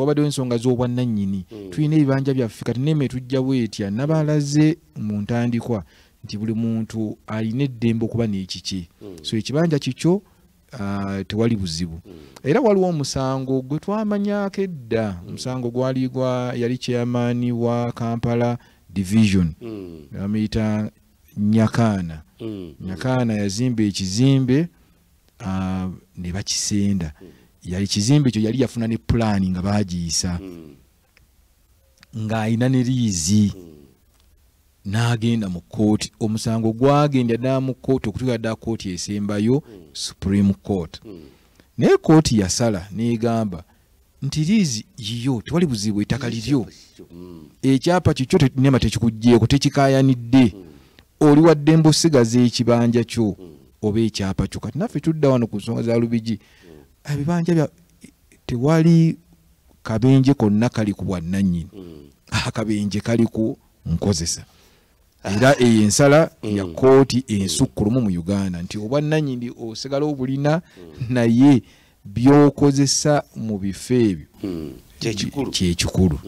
Wabaddewo ensonga z'obwannannyini. Tulina ebibanja byaffe. Kati NEMA tujja bwetya, nabalaze mu ntandikwa nti buli muntu alina eddembe okuba n'ekikye. So ekibanja kikyo, tewali buzibu. Era waliwo omusango gwe twamanyako edda. Omusango gwali gwa yali chairman wa Kampala Division, bamuyita Nyakaana. Nyakaana yazimba ekizimbe, ne bakisenda. Yali kizimbe ekyo yali yafuna ne pulaani nga bagiyisa, ng'alina ne liizi. N'agenda mu kooti. Omusango gwagenda ddala mu kooti okutuuka ddala kooti esembayo, Supreme Court. Naye kooti yasala n'egamba nti liizi yiyo, tewali buzibu, ettaka liryo, ekyapa kikyo, NEMA tekikuggyeeko, tekikayanidde, oli waddembe osigaza ekibanja kyo oba ekyapa kyo. Kati naffe tudda wano ku nsonga za Lubigi. Ebibanja bya tewali kabenje konna kali ku bwannannyini, akabenje kali ku nkozesa. Era eyo ensala ya kooti ensukkulumu mu Uganda nti obwannannyini osigala obulina, naye by'okozesa mu bifo ebyo Kyekikulu. Kyekikulu.